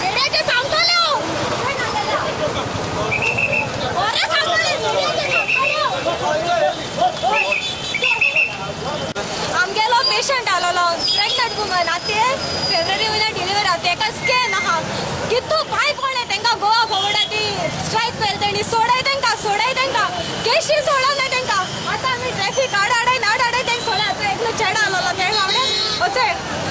मिडियाचे सांगतले हांव. बरें सांगतले, मिडियाचे सांगतले हांव. आमगेलो पेशंट आलोलो, प्रेग्नंट वुमन. आतां ते फेब्रुवारी म्हयन्याक डिलिव्हरी आसा. तेका स्कॅन आहा. कितू पांय पडले तेंकां. गोवा फॉरवर्डा ती स्ट्रायक केली तेणी. सोडाय तेंकां, सोडाय तेंकां. केशी सोडना तेंकां. आतां आमी ट्रॅफीक आड आडाय आड आडाय तेंकां सोडा. आतां एकलो चेडो आलोलो तेणें बाबडे अचय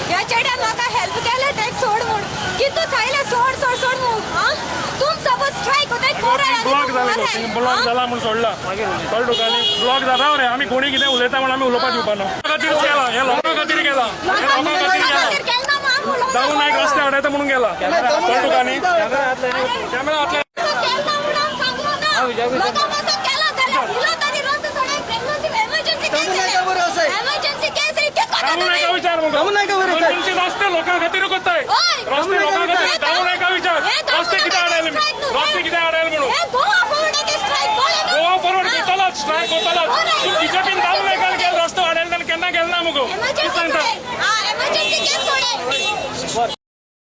ह्या चेड्यान म्हाका हेल्प केलें तेक सोड म्हूण. कितू सांगलें सोड सोड सोड म्हूण. आं, तुम सपोज स्ट्रायक कोताय कोराय. ब्लॉक जाले, ब्लॉक जाला म्हूण सोडला. कळ्ळें तुका? न्ही, ब्लॉक जाला रे. आमी कोणी कितें उलयता म्हूण आमी उलोवपाक दिवपा ना. खातीर केला हे, लोकां खातीर केला हे, लोकां खातीर केला. दामू नायक रस्ते आडायता म्हणून गेला. कळ्ळें तुका? न्ही, कॅमेरा हातले. दामू नायका विचार मग. दामू नायका बरं. इमर्जन्सी रस्ते लोकां खातीर करताय. रस्ते लोकां खातीर. दामू नायका विचार, रस्ते कितें आडायले, रस्ते कितें आडायले म्हणून. गोवा फॉरवर्ड करतलोच, स्ट्रायक करतलोच. तूं बीजेपीन दामू नायकान गेलो, रस्तो आडायले जाल्यार केन्ना गेलो ना मुगो. कितें सांगता? एमर्जन्सी केस सोडे.